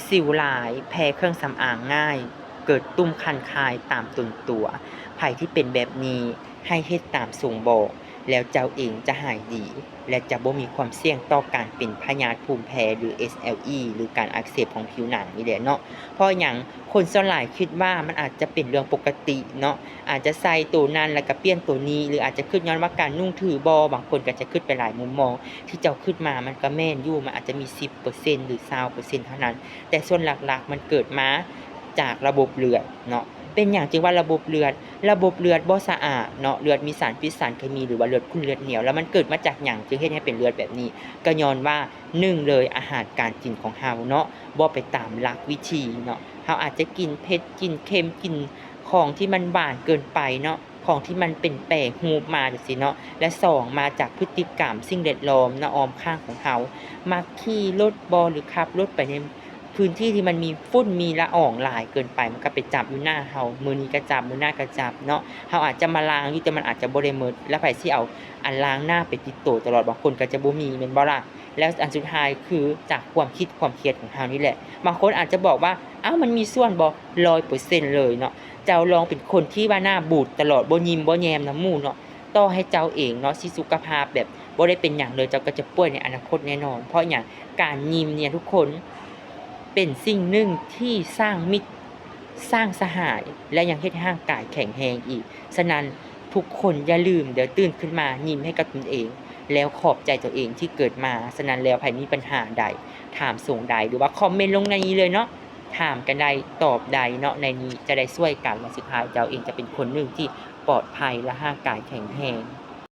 ສິວຫຼາຍ, ແພ້ເຄື່ອງສຳອາງງ່າຍ, ເກີດຕຸ່ມຄັນຄາຍຕາມຕົນຕົວ. ໃຜທີ່ເປັນແບບນີ້ ໃຫ້ເຮັດຕາມຊົງບອກ ແລ້ວເຈົ້າເອງຈະຫາຍດີ ແລະ ຈະບໍ່ມີຄວາມສ່ຽງຕໍ່ການເປັນພະຍາດພູມແພ້ ຫຼື ເອສແອລອີ ຫຼື ການອັກເສບຂອງຜິວໜັງນີ້ແຫຼະເນາະ. ເພາະຫຍັງ? ຄົນສ່ວນຫຼາຍຄິດວ່າມັນອາດຈະເປັນເລື່ອງປົກກະຕິເນາະ, ອາດຈະໃສ່ໂຕນັ້ນແລ້ວກໍປ່ຽນໂຕນີ້ ຫຼື ອາດຈະຄິດຍ້ອນວ່າການນຸ່ງຖືບໍ, ບາງຄົນກໍຈະຄິດໄປຫຼາຍມຸມມອງ. ທີ່ເຈົ້າຄິດມາມັນກໍແມ່ນຢູ່, ມັນອາດຈະມີສິບເປີເຊັນ ຫຼື ຊາວເປີເຊັນເທົ່ານັ້ນ, ແຕ່ສ່ວນຫຼັກໆມັນເກີດມາຈາກລະບົບເລືອດເນາະ. ເປັນຫຍັງຈຶ່ງວ່າລະບົບເລືອດ? ລະບົບເລືອດບໍ່ສະອາດເນາະ, ເລືອດມີສານພິດສານເຄມີ ຫຼືວ່າເລືອດຂຸ້ນເລືອດໜຽວ. ແລ້ວມັນເກີດມາຈາກຫຍັງຈຶ່ງເຮັດໃຫ້ເປັນເລືອດແບບນີ້? ກໍຍ້ອນວ່າ ໜຶ່ງເລີຍ ອາຫານການກິນຂອງເຮົາເນາະ ບໍ່ໄປຕາມຫຼັກວິທີເນາະ. ເຮົາອາດຈະກິນເຜັດ, ກິນເຄັມ, ກິນຂອງທີ່ມັນຫວານເກີນໄປເນາະ, ຂອງທີ່ມັນເປັນແປຮູບມາຈັ່ງຊີ້ເນາະ. ແລະ ສອງ ມາຈາກພຶດຕິກຳສິ່ງແວດລ້ອມເນາະ ອ້ອມຂ້າງຂອງເຮົາ. ມັກຂີ່ລົດບໍ ຫຼື ຂັບລົດໄປໃນພື້ນທີ່ທີ່ມັນມີຝຸ່ນມີລະອອງຫຼາຍເກີນໄປ, ມັນກໍໄປຈັບຢູ່ໜ້າເຮົາ, ມື້ນີ້ກໍຈັບ, ມື້ໜ້າກໍຈັບເນາະ. ເຮົາອາດຈະມາລ້າງຢູ່ ແຕ່ມັນອາດຈະບໍ່ໄດ້ໝົດ, ແລ້ວໃຜຊິເອົາອັນລ້າງໜ້າໄປຕິດໂຕຕະຫຼອດ? ບາງຄົນກໍຈະບໍ່ມີ ແມ່ນບໍ່ລະ? ແລ້ວອັນສຸດທ້າຍຄືຈາກຄວາມຄິດຄວາມຄຽດຂອງເຮົານີ້ແຫຼະ. ບາງຄົນອາດຈະບອກວ່າ ອ້າວ ມັນມີສ່ວນບໍ່? ຮ້ອຍເປີເຊັນເລີຍເນາະ. ເຈົ້າລອງເປັນຄົນທີ່ວ່າໜ້າບູດຕະຫຼອດ, ບໍ່ຍິ້ມບໍ່ແຍ້ມນຳໝູ່ເນາະ, ຕໍ່ໃຫ້ເຈົ້າເອງເນາະ ຊິສຸຂະພາບແບບບໍ່ໄດ້ເປັນຫຍັງເລີຍ, ເຈົ້າກໍຈະປ່ວຍໃນອະນາຄົດແນ່ນອນ. ເພາະຫຍັງ? ການຍິ້ມເນຍທຸກຄົນ ເປັນສິ່ງໜຶ່ງທີ່ສ້າງມິດ ສ້າງສະຫາຍ ແລະ ຍັງເຮັດໃຫ້ຮ່າງກາຍແຂງແຮງອີກ. ສະນັ້ນ ທຸກຄົນຢ່າລືມເດີ້, ຕື່ນຂຶ້ນມາຍິ້ມໃຫ້ກັບຕົນເອງ ແລ້ວຂອບໃຈຕົວເອງທີ່ເກີດມາ. ສະນັ້ນແລ້ວ ໃຜມີບັນຫາໃດ, ຖາມສົງໃດ ຫຼືວ່າຄອມເມັນລົງໃນນີ້ເລີຍເນາະ, ຖາມກັນໄດ້ ຕອບໄດ້ເນາະ, ໃນນີ້ຈະໄດ້ຊ່ວຍກັນ ແລະ ສຸດທ້າຍເຈົ້າເອງຈະເປັນຄົນໜຶ່ງທີ່ປອດໄພ ແລະ ຮ່າງກາຍແຂງແຮງ.